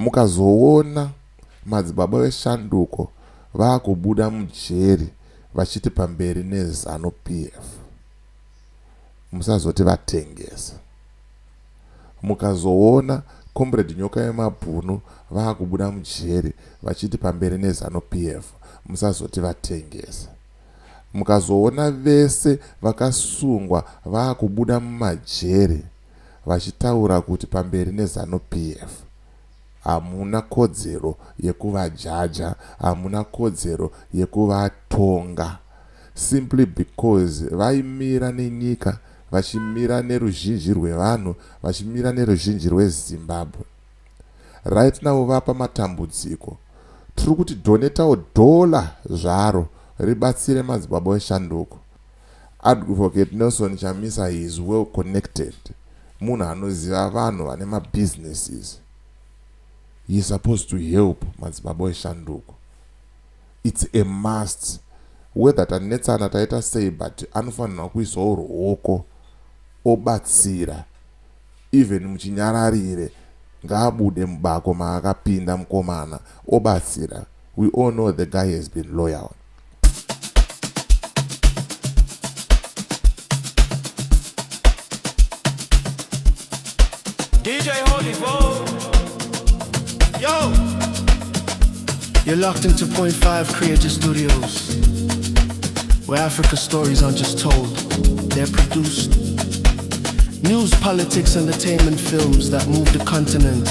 Mukazoona madzibaba veshanduko vakubuda mujeri vachiti pamberi neZanu PF, musazoti vatengesa. Mukazoona Comrade Nyoka yemabhunu vakubuda mujeri vachiti pamberi neZanu PF, musazoti vatengesa. Mukazoona vese vakasungwa vakubuda mumajeri vachitaura kuti pamberi neZanu PF, hamuna kodzero yekuvajaja, hamuna kodzero yekuvatonga simply because vaimira nenyika, vachimira neruzhinji rwevanhu, vachimira neruzhinji rweZimbabwe. Right now vapa matambudziko. Tiri kuti donetawo dollar zvaro ribatsire madzibaba eshanduko. Advocate Nelson Chamisa is well connected. Munhu anoziva vanhu vane mabusinesses. He is supposed to help madzibaba eshanduko. It's a must. Whether tanetsana taita sei, but anofanirwa kuisawo ruoko obatsira, even muchinyararire. Ngaabude mubako maakapinda mukomana obatsira. We all know the guy has been loyal. DJ Holy Vo. Yo! You're locked into Point 5 Creative Studios, where Africa stories aren't just told, they're produced. News, politics, entertainment, films that move the continent.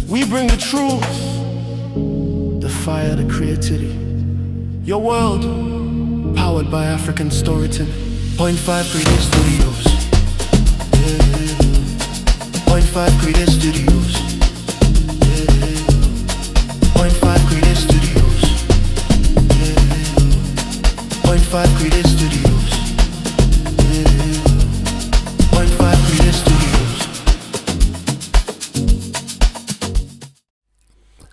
We bring the truth, the fire, the creativity. Your world, powered by African storytelling. Point 5 Creative Studios. Yeah. Point 5 Creative Studios. Yeah. Point 5 Creative Studios. Yeah. Point 5 Creative Studios. Yeah. Point 5 Creative Studios.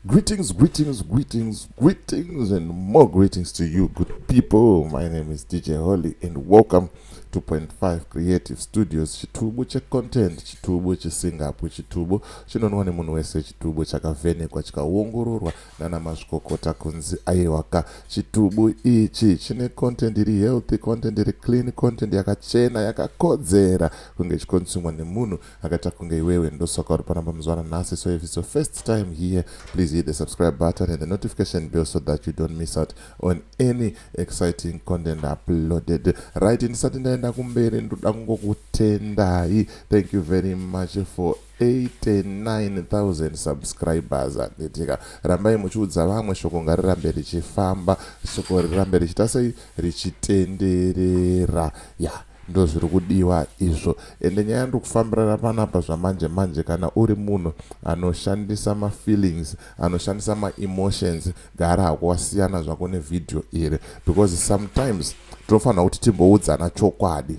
Greetings, greetings, greetings, greetings, and more greetings to you, good people. My name is DJ Holly, and welcome to Point 5 Creative Studios. Chitubu checontent, chitubu chisingapwe, chitubu chinonwa nemunhu wese, chitubu chakavhenekwa chikaongororwa nana mazvikokota kunzi aiwaka. Chitubu ichi chine content iri healthy, content iri clean, content yakachena, yakakodzera kunge ichikonsumwa nemunhu akaita kunge iwewe. Ndosaka uri panapa muzuva ranhasi. So if it's your first time here, please hit the subscribe button and the notification bell so that you don't miss out on any exciting content uploaded. Right, ndisati ndaenda kumberi, ndoda kungokutendai. Thank you very much for 89,000 subscribers. Handitika, rambai muchiudza vamwe, shoko ngarirambe richifamba, shoko rirambe richiita sei, richitenderera. Ya, yeah, ndo zviri kudiwa izvo. Ende nyaya ndiri kufambirana panapa zvamanje manje, kana uri munhu anoshandisa mafeelings, anoshandisa maemotions, gara hako wasiyana zvako nevhidhiyo iri, because sometimes tinofanira kuti timboudzana chokwadi.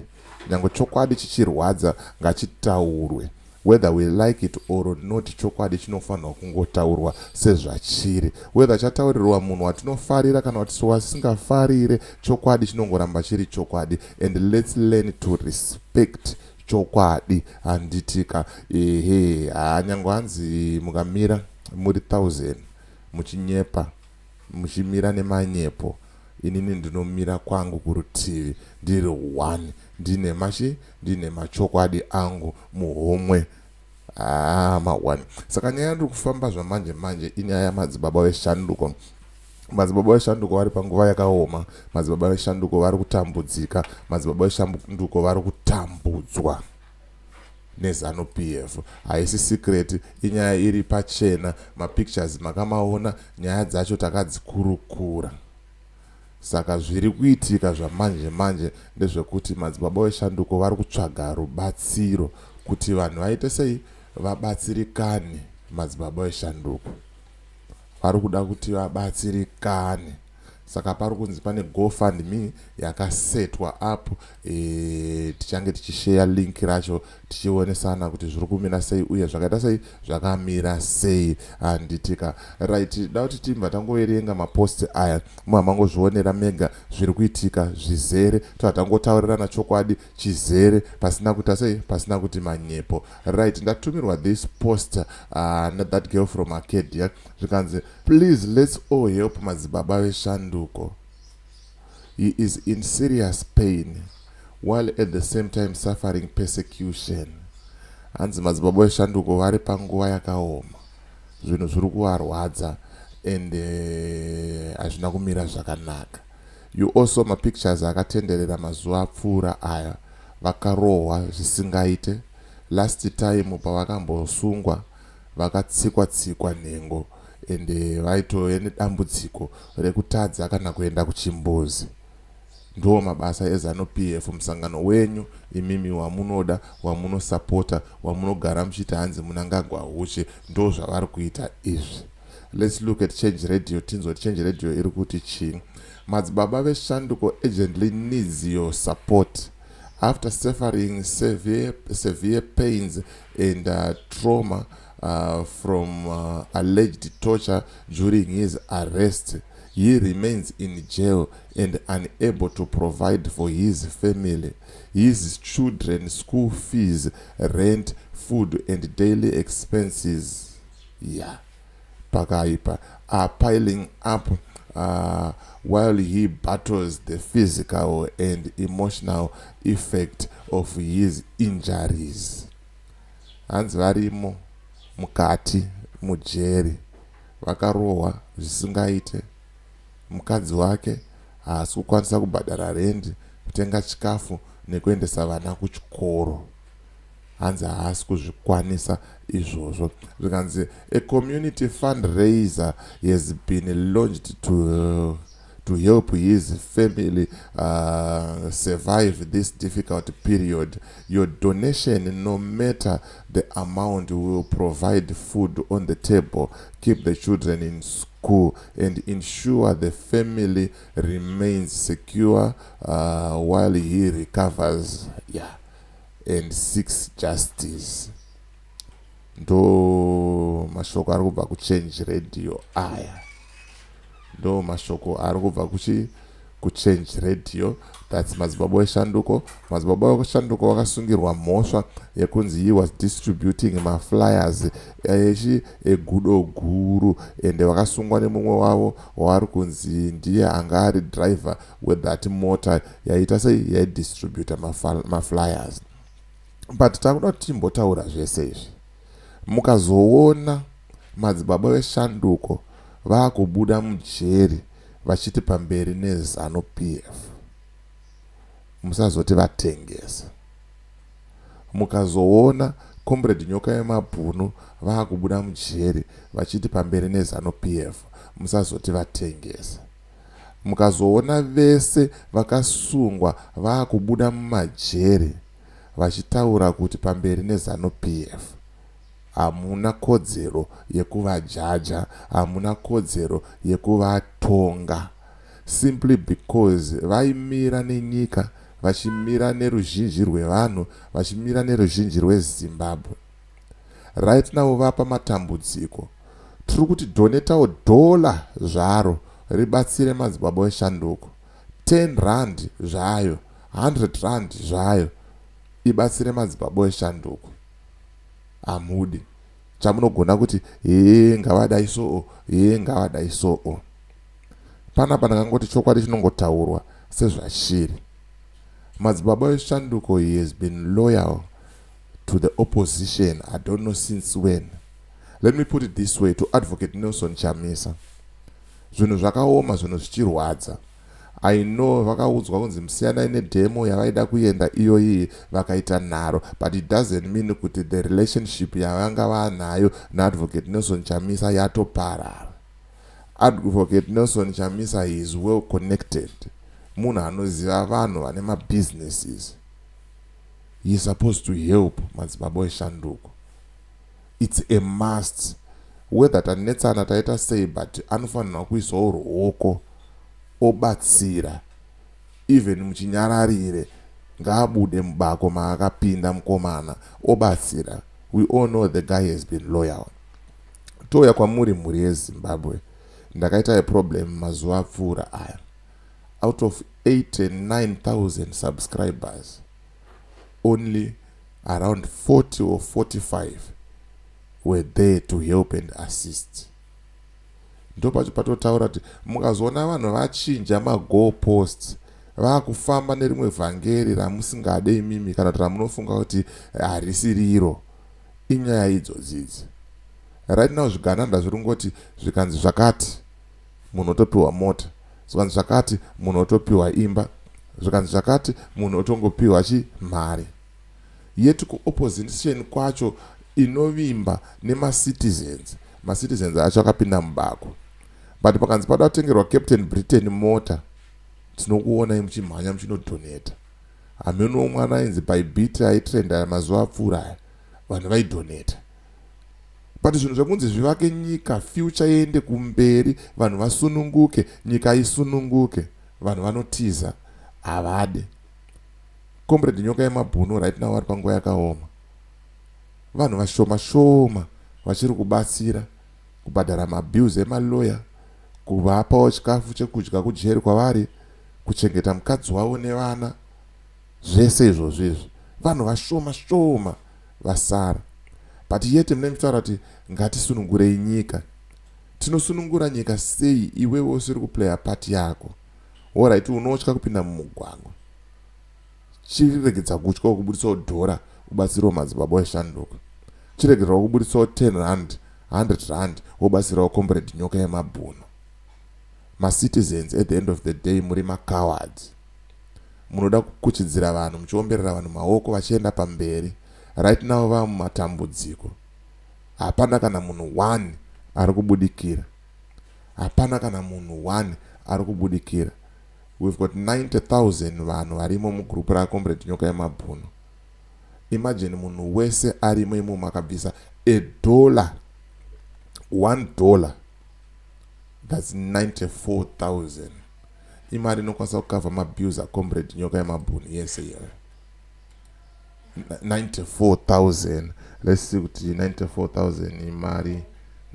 Nyange chokwadi chichirwadza, ngachitaurwe. Whether we like it or not, chokwadi chinofanirwa kungotaurwa sezvachiri. Whether chataurirwa munhu watinofarira kana kuti wasingafarire, chokwadi chinongoramba chiri chokwadi. And let's learn to respect chokwadi, handitika? Ehe, haanyange hanzi mukamira muri 1000 muchinyepa, muchimira nemanyepo, inini ndinomira kwangu kurutivi ndiri one, ndine machi ndine machokwadi angu muhomwe. Ah, ma1. Saka nyaya yandiri kufamba zvamanje manje inyaya yamadzibaba veshanduko. Madzibaba veshanduko vari panguva yakaoma. Madzibaba veshanduko vari kutambudzika. Madzibaba veshanduko vari kutambudzwa neZanu PF. Haisi secret, inyaya iri pachena. Mapictures makamaona, nyaya dzacho takadzikurukura. Saka zviri kuitika zvamanje manje ndezvekuti madzibaba veshanduko vari kutsvaga rubatsiro kuti vanhu vaite sei, vabatsirikane. Madzibaba veshanduko vari kuda kuti vabatsirikane. Saka pari kunzi pane GoFundMe yakasetwa up. Tichange tichisheya link racho, tichionesana kuti zviri kumira sei uye zvakaita sei, zvakamira sei, handitika? Right, da kuti timbva tangoverenga mapost aya, muha mangozvionera mega zviri kuitika zvizere, tobva tangotaurirana chokwadi chizere, pasina kuita sei, pasina kuti manyepo. Right, ndatumirwa this post nathat girl from Arcadia. Zvikanzi, "Please, let's all help Madzibaba veShanduko. He is in serious pain while at the same time suffering persecution." Hanzi Madzibaba veShanduko vari panguva yakaoma, zvinhu zviri kuvarwadza and hazvina kumira zvakanaka. You also mapictures akatenderera mazuva apfuura aya, vakarohwa zvisingaite. Last time pavakambosungwa, vakatsikwa tsikwa nhengo, ende vaitove nedambudziko rekutadza kana kuenda kuchimbuzi. Ndo mabasa eZANU PF, musangano wenyu imimi wamunoda, wamunosapota, wamunogara muchiti hanzi Mnangagwa huchi. Ndo zvavari kuita izvi. Let's look at Change Radio, tinzwa kuti Change Radio iri kuti chii. "Madzibaba veShanduko urgently needs your support after suffering severe, severe pains and trauma from alleged torture during his arrest. He remains in jail and unable to provide for his family. His children school fees, rent, food and daily expenses," yeah, pakaipa, "are piling up while he battles the physical and emotional effect of his injuries." Hanzi varimo mukati mujeri, vakarohwa zvisingaite. Mukadzi wake haasi kukwanisa kubhadhara rendi, kutenga chikafu nekuendesa vana kuchikoro. Hanzi haasi kuzvikwanisa izvozvo. Zvikanzi, "A community fundraiser has been launched to help his family survive this difficult period. Your donation, no matter the amount, will provide food on the table, keep the children in school and ensure the family remains secure while he recovers," yeah, "and seeks justice." Ndo mashoko ari kubva kuChange Radio aya, ndo mashoko ari kubva kuchi kuChange Radio. That's Madzibaba weShanduko. Madzibaba weShanduko vakasungirwa mhosva yekunzi he was distributing maflyers echi egudo guru, ende vakasungwa nemumwe wavo wavari kunzi ndiye anga ari driver wethat mota yaita sei, yaidistributa maflyers. But takuda kuti timbotaura zvese izvi. Mukazoona Madzibaba veShanduko vaakubuda mujeri vachiti pamberi neZANU PF, musazoti vatengesa. Mukazoona Comrade Nyoka yemabhunu vaakubuda mujeri vachiti pamberi neZANU PF, musazoti vatengesa. Mukazoona vese vakasungwa vaakubuda mumajeri vachitaura kuti pamberi neZANU PF, hamuna kodzero yekuvajaja, hamuna kodzero yekuvatonga, simply because vaimira nenyika, vachimira neruzhinji rwevanhu, vachimira neruzhinji rweZimbabwe. Right now vapa matambudziko. Tiri kuti donatawo dhola zvaro ribatsire Madzibaba weShanduko, 10 rand zvayo, 100 rand zvayo, ibatsire Madzibaba weShanduko. Hamudi. Chamunogona kuti, "Hee, ngavadai soo, hee, ngavadai soo." Panapa ndakangoti chokwadi chinongotaurwa sezvachiri. Madzibaba weShanduko, he has been loyal to the opposition, I don't know since when. Let me put it this way to Advocate Nelson Chamisa: zvinhu zvakaoma, zvinhu zvichirwadza. I know vakaudzwa kunzi musiyanai nedemo yavaida kuenda iyoyi, vakaita nharo, but it doesn't mean kuti the relationship yavanga vanayo naAdvocate Nelson Chamisa yatoparara. Advocate Nelson Chamisa is well connected, munhu anoziva vanhu vane mabusinesses. He is supposed to help Madzibaba eshanduko. It's a must. Whether tanetsana taita sei, but anofanirwa kuisawo ruoko. Obatsira even muchinyararire. Ngaabude mubako maakapinda mukomana, obatsira. We all know the guy has been loyal. Touya kwamuri, mhuri yeZimbabwe. Ndakaita a problem mazuva apfuura aya. Out of 89,000 subscribers, only around 40 or 45 were there to help and assist. Ndopacho patotaura kuti mukazoona vanhu vachinja magoal posts, vaakufamba nerimwe vhangeri ramusingade imimi kana kuti ramunofunga kuti harisi riro, inyaya idzodzidzi. Right now zvigananda zviri kungoti zvikanzi zvakati, munhu otopiwa mota, zvikanzi zvakati, munhu otopiwa imba, zvikanzi zvakati, munhu otongopiwa chimari. Yet kuopposition kwacho inovimba nemacitizens, macitizens acho akapinda mubako. But pakanzi pada kutengerwa Captain Britain mota, tinokuonai muchimhanya muchinodhoneta. Hameno mwana ainzi Bybit aitrenda mazuva apfuura aya, vanhu vaidhoneta. But zvinhu zvekunzi zvivake nyika, future iende kumberi, vanhu vasununguke, nyika isununguke, vanhu vanotiza, havade. Comrade Nyoka Yemabhunu right now vari panguva yakaoma. Vanhu vashoma shoma vachiri kubatsira kubhadhara mabills emaloya, kuvapawo chikafu chekudya kujeri kwavari, kuchengeta mukadzi wavo nevana, zvese izvozvo izvi. Vanhu vashoma shoma vasara. But yet mune muchitaura kuti ngatisunungurei nyika. Tinosunungura nyika sei iwewe usiri kuplaya part yako? Alright, unotya kupinda mumugwagwa, chiregedza kutya kubudisawo dhora ubatsirewo Madzibaba Eshanduko. Chiregedzerawo kubudisawo 10 rand, 100 rand, wobatsirawo Comrade Nyoka Yemabhunu. Macitizens, at the end of the day muri macowards. Munoda kukuchidzira vanhu, muchiomberera vanhu maoko vachienda pamberi. Right now vava mumatambudziko, hapana kana munhu one ari kubudikira, hapana kana munhu one ari kubudikira. We've got 90,000 vanhu varimo mugurupu raComrade Nyoka Yemabhunu. Imagine munhu wese arimo imomo akabvisa a dollar, $1, that's 94,000. Imari inokwanisa kukavha mabills aComrade Nyoka Yemabhunu yese iyoyo, 94,000. Let's see kuti 94,000 imari,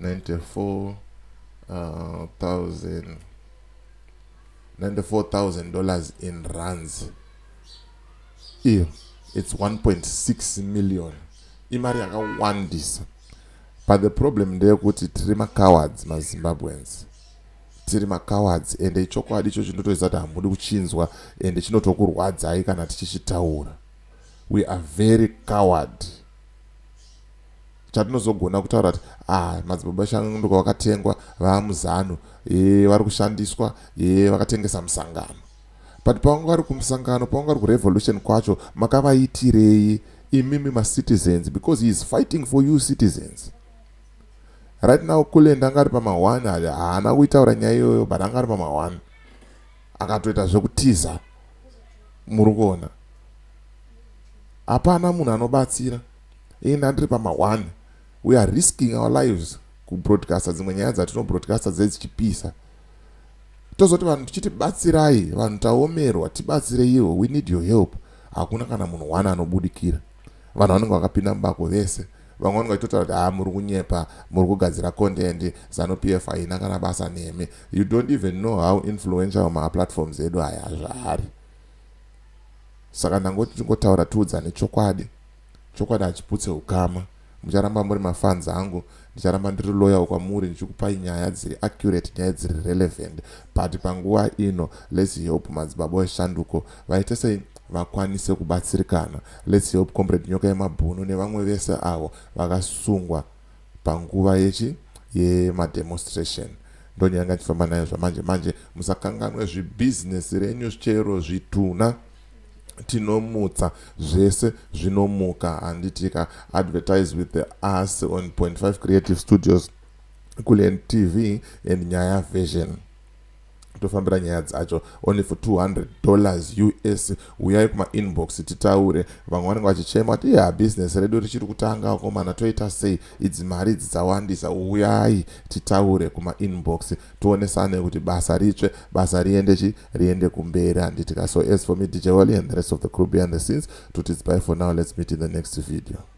94,000, $94,000 in rands iyo, it's 1.6 million. Imari yakawandisa. But the problem ndeyekuti tiri macowards, maZimbabweans tiri macowards. Ende ichokwadi ichocho, ndinotoziva kuti hamudi kuchinzwa, ende chinotokurwadzai kana tichichitaura. We are very coward. Chatinozogona kutaura kuti, ah, Madzibaba Shanduko vakatengwa, vaamuZanu, ye vari kushandiswa, ye vakatengesa musangano. But pavanga vari kumusangano, pavanga vari kurevolution kwacho, makavaitirei imimi macitizens? Because he is fighting for you citizens. Right now Kulend anga ari pama1, haana kuitaura nyaya iyoyo, but anga ari pama1, akatoita zvekutiza. Muri kuona hapana munhu anobatsira. Enda ndiri pama1. We are risking our lives kubroadcasta dzimwe nyaya dzatinobroadcasta dzedzichipisa. Tozoti vanhu tichiti batsirai vanhu, taomerwa, tibatsireiwo, we need your help, hakuna kana munhu one anobudikira. Vanhu vanenge vakapinda mubako vese. Vamwe vanenge vachitotaura kuti, ha, muri kunyepa, muri kugadzira content, ZANU PF haina kana basa nemi. You don't even know how influential maplatforms edu aya zvaari. Saka ndangoti tingotaura, tiudzane chokwadi. Chokwadi hachiputse ukama. Mucharamba muri mafans angu, ndicharamba ndiri loyal kwamuri, ndichikupai nyaya dziri accurate, nyaya dziri relevant. But panguva ino, let's help Madzibaba Eshanduko vaite sei vakwanise kubatsirikana. Let's help Comrade Nyoka Yemabhunu nevamwe vese avo vakasungwa panguva yechi yemademonstration. Ndonyaya ngachifamba nayo zvamanje manje. Musakanganwe zvibhizinesi renyu, chero zvituna tinomutsa, zvese zvinomuka, handitika? Advertise with the us on Point 5 Creative Studios, Kulen TV and Nyaya Version. Tofambira nyaya dzacho only for $200 US. Uyai kumainbox titaure. Vamwe vanenge vachichema kuti iya, bhizinesi redu richiri kutanga, akomana, toita sei? Idzi mari idzi dzawandisa. Uyai titaure kumainbox, tionesane kuti basa ritsve, basa riende chi riende kumberi, handiti ka? So as for me, DJ Wally, and the rest of the crew behind the scenes, toti it's bye for now. Let's meet in the next video.